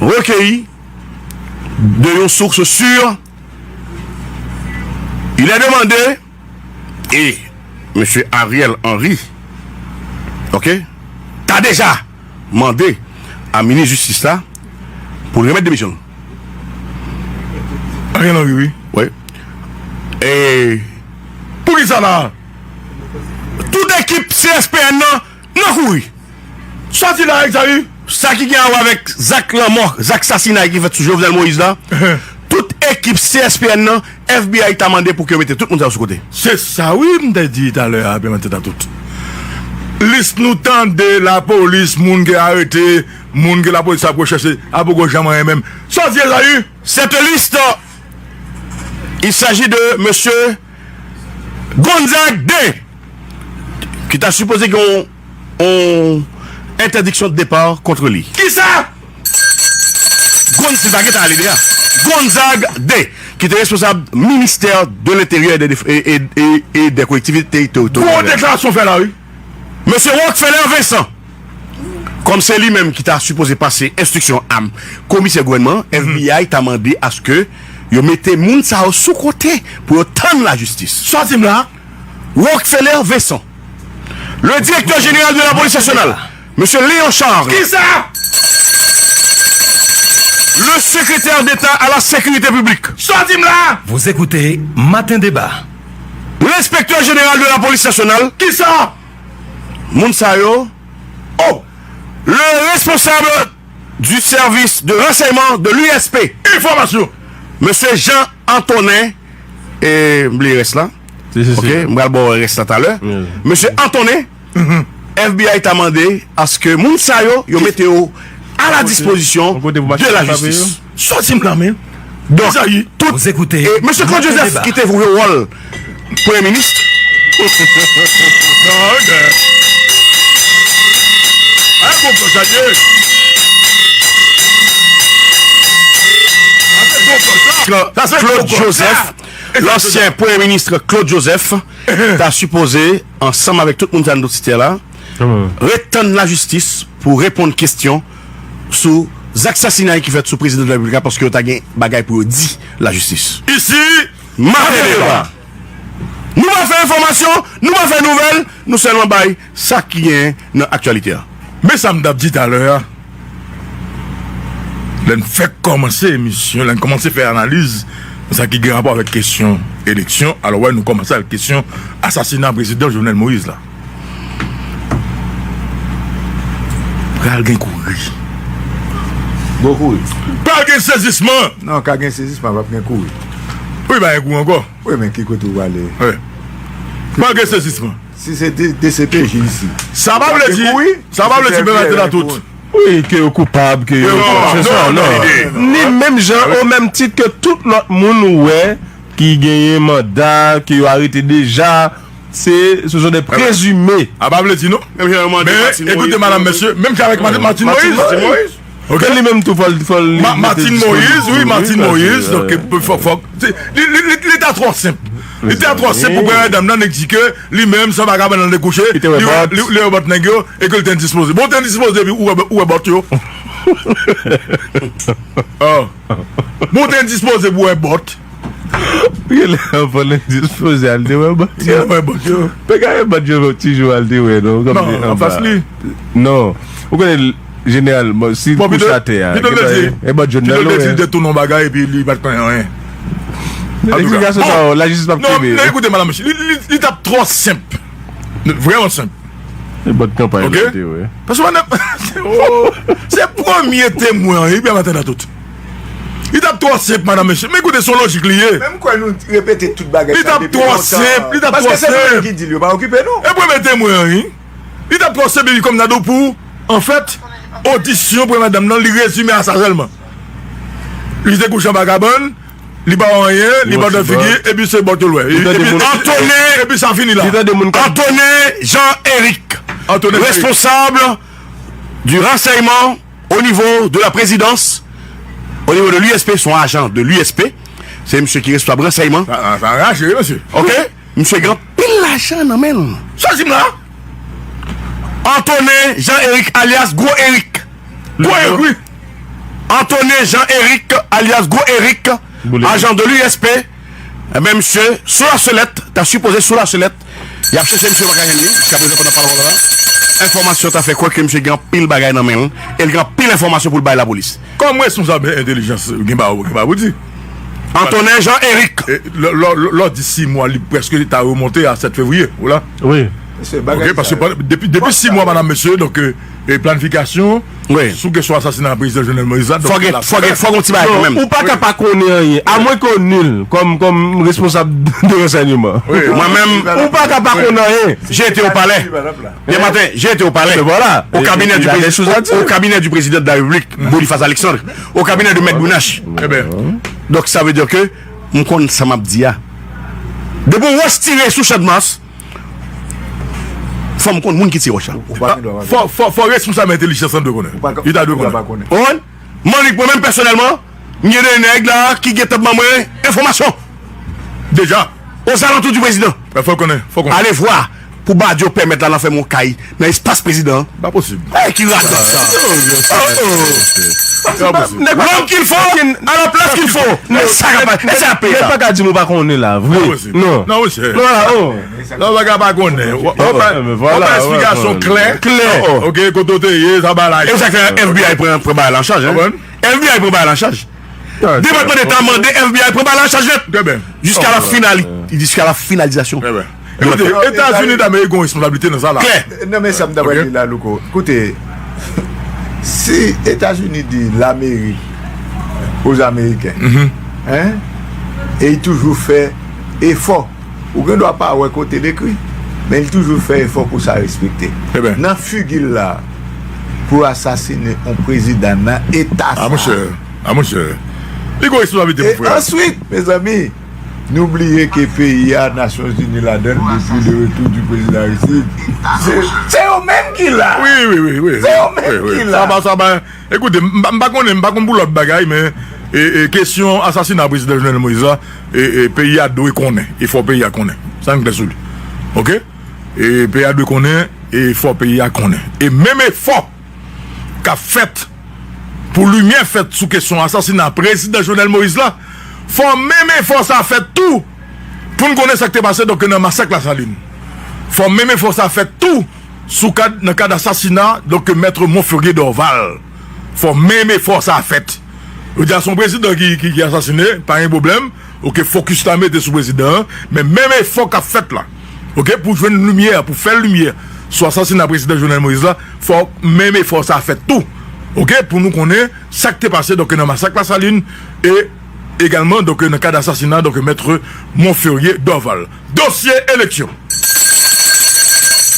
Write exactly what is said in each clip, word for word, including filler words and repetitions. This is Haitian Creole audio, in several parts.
recueilli de yon source sûre, il est demandé, et Monsieur Ariel Henry, ok, ta deja mande a minis jistis la pou l remèt demisyon l. Ariel Henry, wi. Wi. E pou ki sa la? Tout ekip C S P N nan, nan kouri. Sòti la, Exaïe. Sa ki gen a wè avèk zak lanmò, zak sasinay ki fèt sou Jovenel Moïse la, tout ekip C S P N nan, F B I ta mande pou ke yo mete tout moun sa yo sou kote. Se sa, wi, m te di talè a, Pèmante Tatout. Lis nou tande lapolis, moun ki arete, moun ki lapolis ap rechèche, a poko janm anyen menm. Sòti, Exaïe. Cette liste, il s'agit de monsieur Gonzague deux, ki ta sipoze gen yon, yon entèdiksyon de depa kont li. Kisa? Gonz, li pa gentan ale deja. Gonzague deux, ki te responsab ministè de l'Intérieur et des, et, et, et, et des Collectivités Territoriales. Gwo deklarasyon fè la, wi. Mesye Rockefeller Vincent, kòm se li menm ki ta sipoze pase enstriksyon a komisè gouvènman, F B I ta mande aske yo mete moun sa yo sou kote pou yo tann lajistis. Sòti m la. Rockefeller Vincent, le directeur général de la police nationale, monsieur Léon Charles, kisa? Le secrétaire d'État à la sécurité publique. Sòti m la. Vous écoutez Matin Débat. L'inspecteur général de la police nationale. Kisa? Moun sa yo. Oh! Le responsable du service de renseignement de l'U S P. Enfòmasyon. Mesye Jean Antonin, e, m bliye rès la. Si, si, si. Ok, m pral ba w rès la talè. Mesye Antonin, F B I ta mande aske moun sa yo, yo mete yo a la dispozisyon de lajistis. Sòti m la, men. Donk, tout, e, mesye Claude Joseph ki te jwe wòl premye minis. Claude Joseph, lansyen premye minis Claude Joseph, ta sipoze, ansanm avèk tout moun sa n site la, ret tann lajistis pou reponn kesyon sou zak sasinay ki fèt sou prezidan de la repiblik la, paske yo ta gen bagay pou yo di lajistis. Isi, Maten Deba. Nou pa fè enfòmasyon, nou pa fè nouvèl, nou sèlman bay sa ki genyen nan aktyalite a. Men sa m t ap di talè a. Lè n fèk kòmanse emisyon, lè n kòmanse fè analiz nan sa ki gen rapò avèk kesyon eleksyon, alò, wè, nou kòmanse avèk kesyon asasina prezidan Jovenel Moïse la. Pral gen kouri. Bon kouri. Pral gen sezisman. Non, ka gen sezisman, p ap gen kouri. Wi, pa gen kouri ankò. Wi, men ki kote ou prale? Wi. Pral gen sezisman. Si se D C P J isi. Sa pa vle di, sa pa vle di, men, Maten Deba, tout. Wi, ke yo koupab, ke yo, non, se sa, non. Ni menm jan, o menm tit ke tout lòt moun ou wè ki genyen manda, ke yo arete deja, se, ce sont des présumés. A pa vle di non. Men, ekoute, madam, mesye, menm jan avèk Martine Moïse. Ok? Li menm tou, fò l, fò l Martine Moïse, wi, Martine Moïse, donk, fòk, fòk, li, li, li, li ta twò senp. Li ta twò senp pou premyè dam nan, nèg di ke li menm, se yon vagabon nan dekouche, li, li, li wè bòt nèg yo, e ke li te endispoze. Bon, ou te endispoze, epi ou wè, ou wè bòt yo. Oh. Bon, ou te endispoze pou wè bòt. Genlè anvan l endispoze al te wè bòt yo. Te wè bòt yo. Pe ka wè bòt yo, ti jou al te wè, non. Non, anfas li. Non. Ou konnen, jeneralman, si l kouche atè a, e bòt jòn nan l wè. Pito l te di l te tounen yon bagay epi li pa t konnen anyen. Eksplikasyon sa yo, lajistis p ap kenbe yo. Non, ekoute, madam, mesye, li, li, li t ap twò senp. Vrèman senp. E bòt kanpay la te wè. Paske madam, oh, se premye temwen, epi a maten nan tout. Li t ap twò senp, madam, mesye. Men koute, se yon lojik li ye. Menm kwè nou repete tout bagay sa depi lontan. Li t ap twò senp, li t ap twò senp. Paske se nou menm ki di l, yo pa okipe nou. E premye temwen, wi. Li t ap twò senp, epi kòm n a di w pou, anfèt, odisyon premyè dam nan, li rezime a sa sèlman. Li te kouche anba kabann, li pa wè anyen, li pa wè figi, epi se bòt yo l wè. Epi, epi sa fini la. Antonin Jean Eric, responsab du renseignement au niveau de la présidence, au niveau de l'U S P, se yon ajan de l'U S P, se misye ki responsab ransèyman. Sa, sa raje, wi, mesye. Ok? Misye gen anpil lajan nan men l. Sa di m la? Antonin Jean Eric, alyas Gwo Erik. Gwo Erik, wi. Antonin Jean Eric, alyas Gwo Erik, ajan de l'U S P, enben, misye, sou la selèt, ta sipoze sou la selèt, y ap chèche misye, yo pa ka jwenn li, jiska prezan pandan pawòl la, enfòmasyon ta fè kwè ke misye gen anpil bagay nan men l, e l gen anpil enfòmasyon pou l bay lapolis. Kòm responsab entèlijans, gen ba, gen ba pou di. Antonin Jean Eric. E, lè, lè, lè, lè w di sis mwa, li prèske ta remonte a sèt fevriye, ou la? Wi. Ok, paske pandan, depi, depi sis mwa, madanm, mesye, donk, e, e planifikasyon sou kesyon asasina prezidan Jovenel Moïse la, donk, fò gen, fò gen, fò gen ti bagay kanmenm. Ou pa ka pa konnen anyen, amwen ke w nil kòm, kòm responsab de ransèyman. Mwen menm, ou pa ka pa konnen anyen. J'ai été au palais. Demain matin, j'ai été au palais. Au cabinet du président, au cabinet du président de la République, Boniface Alexandre, au cabinet de Maître Brunache. Donk, sa vle di ke m konn sa m ap di a. Depi yon wòch tire sou Channmas, fò m konn moun ki tire wòch la. Fò, fò, fò responsab entèlijans lan dwe konnen. Li ta dwe konnen. Ou konprann? Mwen, mwen menm pèsonèlman, m gen de nèg la ki gentan ban mwen enfòmasyon. Deja. Aux alentours du président. Fò konnen, fò konnen. Allez voir. Pou Badio pèmèt la, l anfèmen yon kay nan espas prezidan an. Pa posib. Ey, ki radòt sa! L'homme qu'il faut, à la place qu'il faut. E sa k ap, e sa k ap peye la. Nèg pa ka di m ou pa konnen la, vre. Non. Non, mesye. Non, la, oh. Non, bagay pa konnen. W ap, w ap bay eksplikasyon klè. Klè. Ok, kote w te ye, sa bagay la. E sa k fè F B I pran, pran bagay la an chaj, hein? F B I pran bagay la an chaj. Depatman Deta mande F B I pran bagay la an chaj nèt. Jiska la finali-, jiska la finalizasyon. Ekoute, Etazini Damerik gen yon responsablite nan sa la. Klè. Non, men sa m ta pral di la, Louko. Koute, si Etazini di l'Amérique aux Américains, hein, e li toujou fè efò. Ou gen dwa pa wè kote l ekri, men li toujou fè efò pou sa respekte. Nan figi l la, pou asasine yon prezidan nan eta sa. A, monchè. A, monchè. Li gen responsabilite pou fè. E answit, mezanmi, nou bliye ke peyi a, Nasyonzini ladan l depi le retour du président Aristide. Se, se yo menm ki la. Wi, wi, wi, wi. Se yo menm ki la. Sa pa, sa pa, ekoute, m pa, m pa konnen, m pa konn pou lòt bagay, men, e, e, kesyon asasina prezidan Jovenel Moïse la, e, e, peyi a dwe konnen. E fò peyi a konnen. Sa m klè sou li. Ok? E peyi a dwe konnen, e fò peyi a konnen. E menm efò k ap fèt pou limyè fèt sou kesyon asasina prezidan Jovenel Moïse la, fò menm efò sa fèt tou pou n konnen sa k te pase, donk, nan masak Lasalin. Fò menm efò sa fèt tou sou kad, nan kad asasina, donk, mèt Monferrier Dorval. Fò menm efò sa fèt. Yo di a se yon prezidan ki, ki, ki asasine, pa gen pwoblèm. Ok, fokis la mete sou prezidan an, men menm efò k ap fèt la, ok, pou jwenn limyè, pou fè limyè sou asasina prezidan Jovenel Moïse la, fò menm efò sa fèt tou, ok, pou nou konnen sa k te pase, donk, nan masak Lasalin, e egalman, donk, nan kad asasina, donk, mèt Monferrier Dorval. Dosye eleksyon.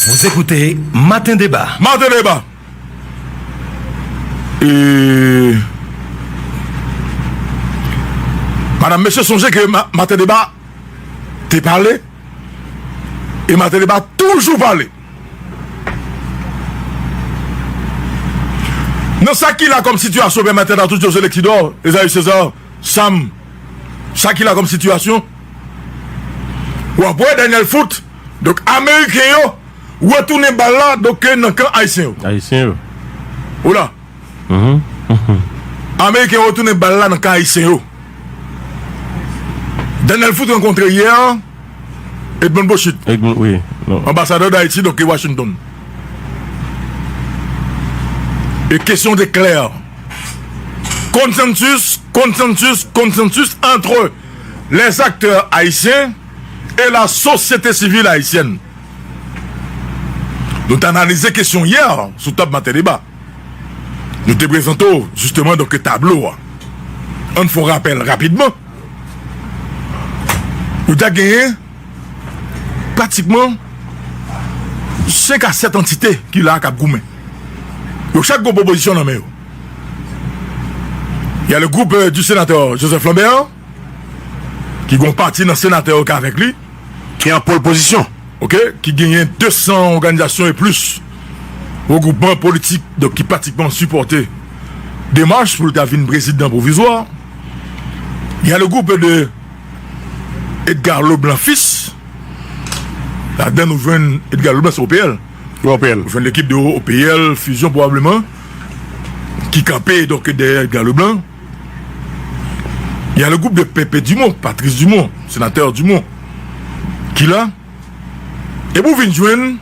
Vous écoutez Matin Débat. Matin Débat. E, madanm, mesye, sonje ke ma-, Matin Débat te pale, e Matin Débat toujou pale. Nan sa ki la kòm sitiyasyon, pèmèt a tout José Lexidor, Esaü César, Sam, sa ki la kòm sitiyasyon, w ap wè Daniel Foote, donk, ameriken yo, retounen bal la, donk, nan kan ayisyen yo. Ayisyen yo. Ou la. Ameriken yo retounen bal la nan kan ayisyen yo. Daniel Foote rankontre yè Edmond Beauchit, Edmond, wi, non. Anbasadè Dayiti, donk, Washington. E kesyon te klè. Konsansis, konsansis, konsansis entre les acteurs haïtiens et la société civile haïtienne. Nou te analize kesyon yè sou tab Maten Deba. Nou te prezante w, jisteman, donk, tablo a. Ann fè yon rapèl rapidman. Nou te genyen pratikman senk a sèt antite ki la k ap goumen. Yo chak gen pwopozisyon nan men yo. Y a le groupe, euh, du sénateur Joseph Lambert, ki gen yon pati nan senatè yo k avèk li, ki an pole position, ok, ki genyen de san òganizasyon e plis regwoupman politik, donk, ki pratikman sipòte demach pou l ta vin prezidan pwovizwa. Y a le groupe de Edgar Leblanc Fils. Ladan nou jwenn Edgar Leblanc, se O P L. Wi, O P L. Nou jwenn lekip de O P L, Fusion pwobableman. ki kanpe, donk, dèyè Edgar Leblanc. Il y a le groupe de Pépé Dumont, Patrice Dumont, sénateur Dumont, ki la. Epi w vin jwenn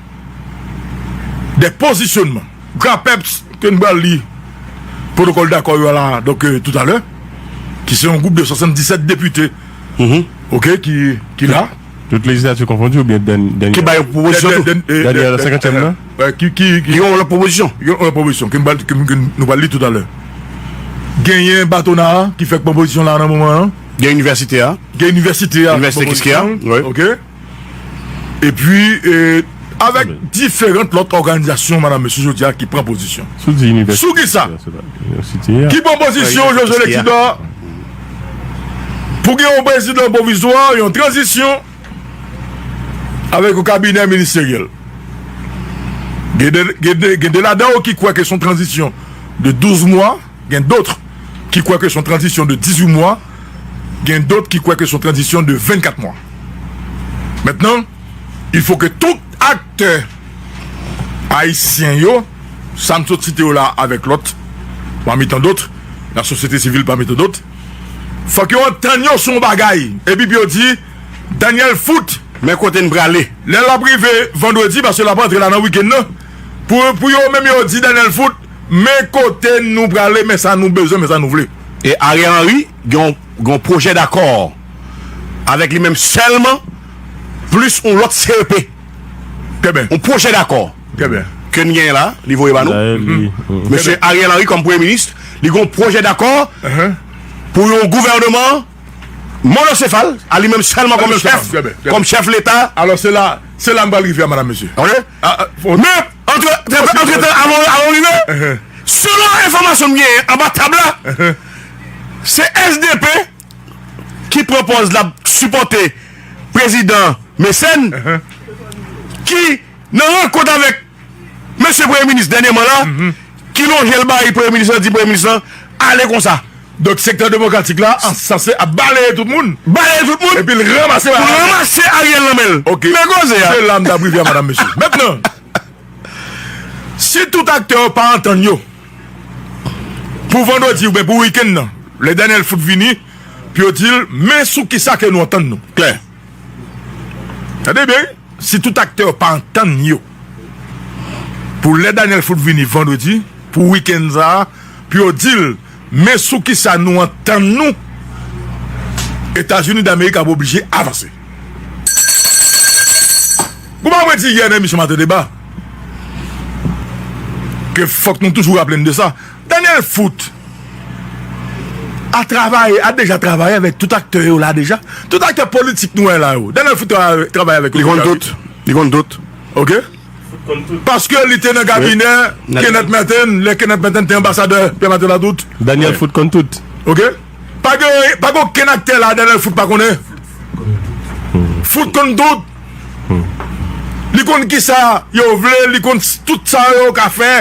de pozisyonnman. Grapeps, ke n pral li pwotokòl dakò yo la, donk, euh, toutalè, ki se yon gwoup de swasanndisèt depite, oke, ki, ki la. Tout lejizlati konfondi oubyen dèn-, dènyè? Ki bay pwopozisyon tou. Dènyè, senkantyèm nan? Ki, ki, ki yon lòt pwopozisyon. Yon lòt pwopozisyon ke n pral, ke, ke nou pral li toutalè. Genyen Batona ki fèk pwopozisyon la nan moman an. Gen inivèsite a. Gen inivèsite a. Inivèsite Kiskeya, wi. Oke. Epi, e, avèk diferan lòt òganizasyon, madanm, mesye, jodi a, ki pran pozisyon. Sou di inivèsite. Sou ki sa? Ki pran pozisyon, Josué Lexidor, pou gen yon prezidan pwovizwa, yon tranzisyon, avèk yon kabinè ministeryèl. Gen de, gen de, gen de ladan yo ki kwè ke se yon tranzisyon de douz mwa, gen dòt ki kwè ke se yon tranzisyon de dizuit mwa, gen dòt ki kwè ke se yon tranzisyon de vennkat mwa. Mentnan, il faut que tout aktè ayisyen yo, sa m sot site yo la avèk lòt, pami tan dòt, la sosyete sivil pami tan dòt, fòk yo antann yo sou yon bagay, epi pou yo di, Daniel Foot, men kote n prale. Lè l ap rive vandredi, paske l ap rantre la nan wikenn nan, pou, pou yo menm yo di Daniel Foot, men kote nou prale, men sa nou bezwen, men sa nou vle. E Ariel Henry gen yon, gen yon pwojè dakò avèk li menm sèlman, plis yon lòt C E P. Trè byen. Yon pwojè dakò. Trè byen. Ke n genyen la, li voye ba nou. Mesye Ariel Henry kòm premye minis, li gen yon pwojè dakò pou yon gouvènman monosefal, a li menm sèlman kòm chèf, kòm chèf Leta. Alò, se la, se la m pral rive a, madanm, mesye. Oke? Men, antre, antre, antretan, avan, avan w rive, selon enfòmasyon m genyen anba tab la, se S D P ki pran pòz l ap sipòte prezidan Mecène, ki nan rankont avèk mesye premye minis dènyèman la, ki lonje l bay premye minis lan, di premye minis lan, ale konsa. Donk, sektè demokratik la an sanse ap baleye tout moun. Baleye tout moun. Epi l ranmase pou l ranmase Ariel nan men l. Oke. Men koze a. Se la m t ap rive a, madanm, mesye. Mentnan, si tout aktè yo pa antann yo, pou vandredi oubyen pou wikenn nan, lè Daniel Foot vini, pou yo di l, men sou kisa ke nou antann nou. Klè. Tande byen, si tout aktè yo pa antann yo, pou lè Daniel Foot vini vandredi, pou wikenn sa a, pou yo di l, men sou kisa nou antann nou, Etazini Damerik ap oblije avanse. Ou pa mwen di yè nan emisyon Maten Deba, ke fòk nou toujou raple n de sa. Daniel Foot a travay, a deja travay avèk tout aktè yo la deja. Tout aktè politik nou wè la yo. Daniel Foot travay, travay avèk yo deja. Li konn tout. Li konn tout. Oke? Paske li te nan kabinè Kenneth Merten, lè Kenneth Merten te anbasadè Pierre Martin Ladoute. Daniel Foot konn tout. Oke? Pa gen, pa gen okenn aktè la Daniel Foot pa konnen. Foot konn tout. Li konn kisa yo vle, li konn s-, tout sa yo ka fè.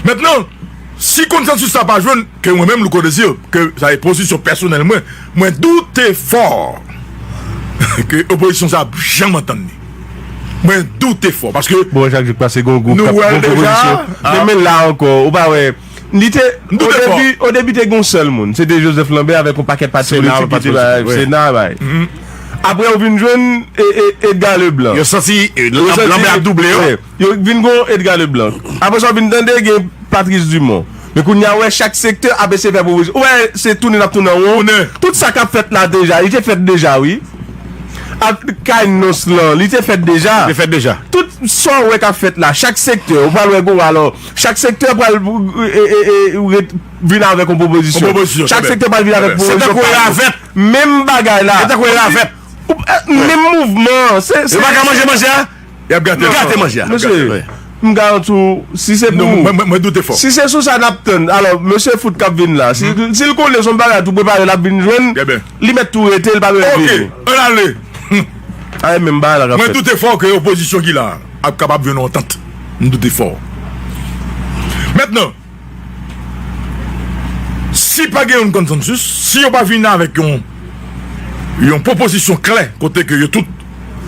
Mentnan, si konsansis sa pa jwenn, ke mwen menm, Louko Désir, ke sa e pozisyon pèsonèl mwen, mwen doute fò ke opozisyon sa ap janm antann li. Mwen doute fò, paske bon, chak jou k pase, gon gwoup k ap, gon pwopozisyon. Men, men la ankò, ou pa wè, li te, o debi, o debi te gon sèl moun, se te Joseph Lambert avèk yon pakèt pati politik ki te la, Sena, bay. Apre, ou vin jwenn, e, e, Edgar Leblanc. Yo santi, e, Lambert ap double yo. Yo vin gon Edgar Leblanc. Apre sa, w vin tande gen Patrice Dumont. Men kounye a, w wè chak sektè ap eseye fè pwopozisyon. Ou wè, se tounen n ap tounen an won. Tout sa k ap fèt la deja, li te fèt deja, wi. Ak kay nons lan, li te fèt deja. Li te fèt deja. Tout sa w wè k ap fèt la, chak sektè, ou pral wè gon, alò, chak sektè pral, e, e, e, ret-, vin avèk yon pwopozisyon. Yon pwopozisyon, chak sektè pral vin avèk pwopozisyon. Se tankou ravèt. Menm bagay la. Se tankou ravèt. Ou, e, menm mouvman, se, se, yo pa ka manje manje a? Y ap gate, gate manje a. Mesye, m garanti w, si se pou, mwen, mwen, mwen doute fò. Si se sou sa n ap tann, alò, mesye Foot k ap vin la, si, si l konnen se yon bagay tou prepare, l ap vin jwenn, li mèt tou rete, l pa bezwen vini. Oke, ann ale. A, e menm bagay la k ap fèt. Mwen doute fò ke opozisyon ki la a ap kapab jwenn yon antant. M doute fò. Mentnan, si pa gen yon konsansis, si yo pa vin avèk yon, yon pwopozisyon klè, kote ke yo tout,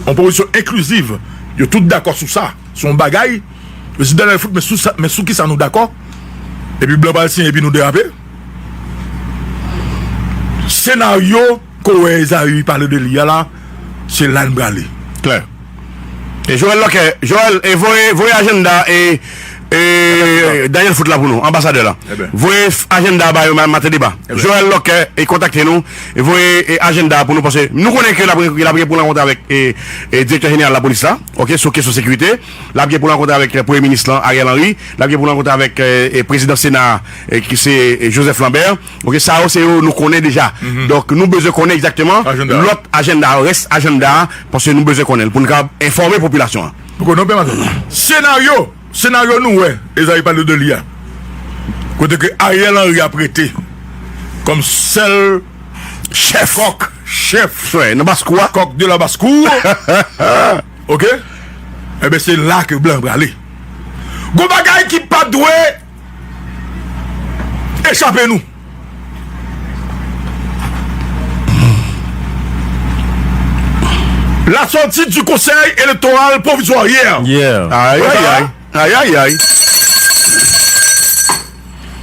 yon pwopozisyon enkliziv, yo tout dakò sou sa, sou yon bagay, yo di Daniel Foot, men sou sa, men sou kisa nou dakò? Epi blan pral siyen, epi nou derape. Senaryo ke w wè Ezayi pale de li a la, se la n prale. Klè. E Joël Lòkè, Joël, e voye, voye ajanda e, e Daniel Foot la pou nou, anbasadè la. Voye ajanda ba yo, maten deba. Joël Lòkè, e kontakte nou, e voye e ajanda pou nou, paske nou konnen ke l ap, l ap gen pou l rankontre avèk e, e direktè jeneral lapolis la, oke, sou kesyon sekirite. L ap gen pou l rankontre avèk, eh, Premye Minis lan, Ariel Henry. L ap gen pou l rankontre avèk, eh, eh, prezidan Sena, eh, ki se, eh, Joseph Lambert. Oke, sa yo se yo nou konnen deja. Donk, nou bezwen konnen egzakteman lòt ajanda, rès ajanda a, paske nou bezwen konnen l pou n kapab enfòme popilasyon an. Pou konnen, pèmèt senaryo, senaryo nou wè, Ezayi pale de li a. Kote ke Ariel Henry ap rete kòm sèl chèf, kòk, chèf, nan baskou a, kòk de la baskou. Oke? Enben, se la ke blan prale. Gon bagay ki pa dwe echape nou. La sortie du Conseil électoral provisoire hier. Yeah. Ay, ay, ay. Ay, ay, ay.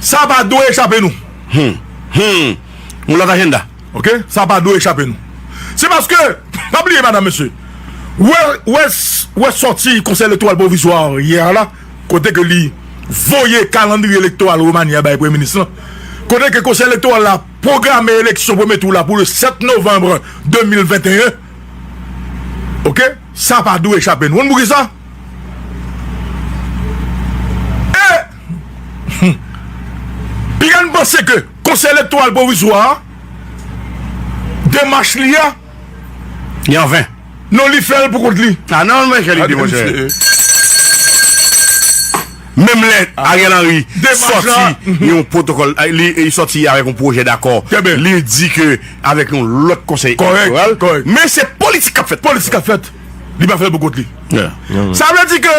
Sa pa dwe echape nou. Hmm. Hmm. Yon lòt ajanda. Oke? Sa pa dwe echape nou. Se paske, pa bliye, madam, mesye, wè, wè, wè sòti Konsèy Elektoral Pwovizwa yè a la, kote ke li voye kalandriye elektoral remanye a bay Premye Minis lan, kote ke Konsèy Elektoral la pwograme eleksyon premye tou la pou le sèt novanm de mil venteyen. Oke? Sa pa dwe echape nou. Konn poukisa? E, hmm, Pigan panse ke Konsèy Elektoral Pwovizwa a, demach li a, li anven. Non, li fè l pou kont li. Ah non, men chè li di, monchè. Menm lè Ariel Henry sòti yon pwotokòl, li, li sòti avèk yon pwojè dakò. Li di ke avèk yon lòt konsèy elektoral. Men se politik k ap fèt. Politik k ap fèt. Li pa fè l pou kont li. Sa vle di ke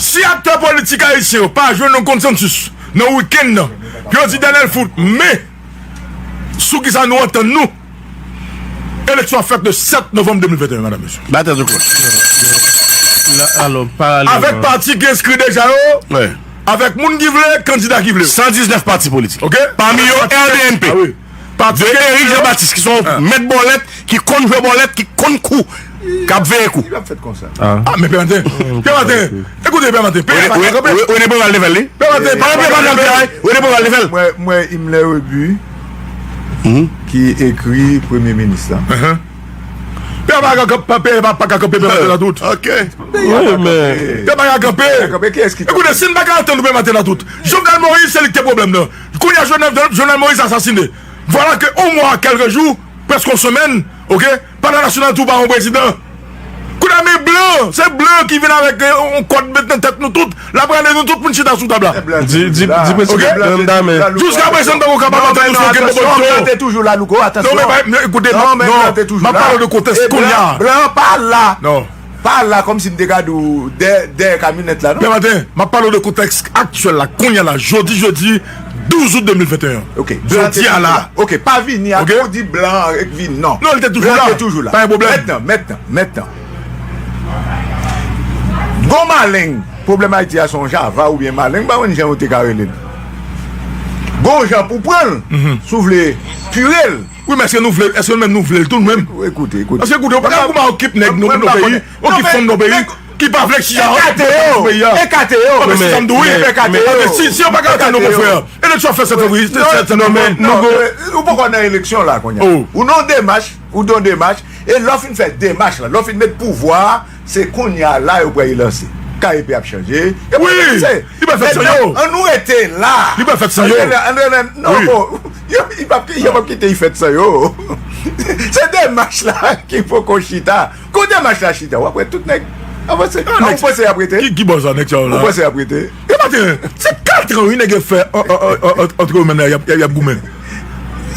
si aktè politik ayisyen yo pa jwenn yon konsansis nan wikenn nan, pou yo di Daniel Foot, men sou kisa nou antann nou, eleksyon ap fèt le sèt novanm de mil venteyen, madam, mesye. Batay sou kòch. Avèk pati ki enskri deja yo, avèk moun ki vle, kandida ki vle. San diznèf pati politik. Oke? Pami yo, R D N P. Pati de Eric Jean Baptiste, ki se yon mèt bòlèt, ki konn jwe bòlèt, ki konn kou, k ap veye kou. Li p ap fèt konsa. Ah, men Pè Maten, Pè Maten, ekoute, Pè Maten, Pè Maten, René Préval te fè l, li. Pè Maten, René Préval te fè l. Mwen, mwen, Himmler Rebu, ki ekri Premye Minis la. Pè pa ka kanpe, Pè pa ka kanpe, Pè Maten nan tout. Oke. Pè pa ka kanpe. Ekoute, si n pa ka antann nou, Pè Maten nan tout. Jovenel Moïse, se li ki te pwoblèm nan. Kounye a, Jovenel, Jovenel Moïse asasine. Vwala ke yon mwa, kèlke jou, prèske yon semèn, oke, Palè Nasyonal tou pa yon prezidan. Kounye a, men blan, se blan ki vin avèk, eh, yon kòd met nan tèt nou tout. L ap rale nou tout pou n chita sou tab la. Di, di, di prezidan Blan, Blan, Blan. Jiskaprezan, n poko kapab antann nou sou okenn pwopoziyon. Blan te toujou la, Louko, atansyon. Non, men, men, ekoute, non, men Blan te toujou la. M ap pale de kontèks kounye a. Blan pa la. Non. Pa la kòmsi m te ka di w dèyè, dèyè kamyonèt la, non. Pè Maten, m ap pale w de kontèks aktyèl la, kounye a la, jodi, jedi douz out de mil venteyen. Ok, Blan te toujou la. Jodi a la. Ok, pa vini ak ou di Blan vin, non. Non, li te toujou la. Blan te toujou la. Pa gen pwoblèm. Mentnan, mentnan, mentnan. Gon maleng, pwoblèm Ayiti a se yon Java oubyen maleng, m pa konn jan yo te ka rele l. Gon jan pou pran l, si w vle pire l. Wi, men èske nou vle, èske nou menm nou vle l tou, nou menm? Ekoute, ekoute. Paske ekoute, ou pa ka goumen ak yon ekip nèg nan peyi, yon ekip fanm nan peyi, ki pa vle chita, ekate yo, ekate yo. Ekate yo. Ekate yo. Si, si yo pa ka antann yo, mon frè, eleksyon fèt sèt fevriye, sèt novanm. Non, non, ou poko nan eleksyon la, kounye a. Ou nan demach, ou nan demach, e lè w fin fè demach la, lè w fin met pouvwa a, se kounye a la yo pral relanse. K E P ap chanje. Yo pral relanse. Li pral fèt san yo. Ann nou rete la. Li pral fèt san yo. Ann rele, ann rele, non, bon, yo, li p ap, yo p ap kite li fèt san yo. Se demach la ki poko chita. Kou demach la chita, w ap wè tout nèg avanse. Ou panse y ap rete? Ki, ki bò sa nèg sa yo la? Ou panse y ap rete? Pè Maten, se kat an wi nèg yo fè an, an, an, an, antre yo menm la, y ap, y ap, y ap goumen.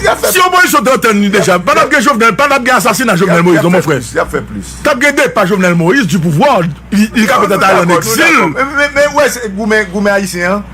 Si opozisyon te antann li deja, pa t ap gen Jovenel, pa t ap gen asasina Jovenel Moïse, non, mon frè. Y ap fè plis. T ap gen depa Jovenel Moïse du pouvoir, li, li ka petèt ale an egzil. Men, men, men, wè, se goumen, goumen ayisyen an.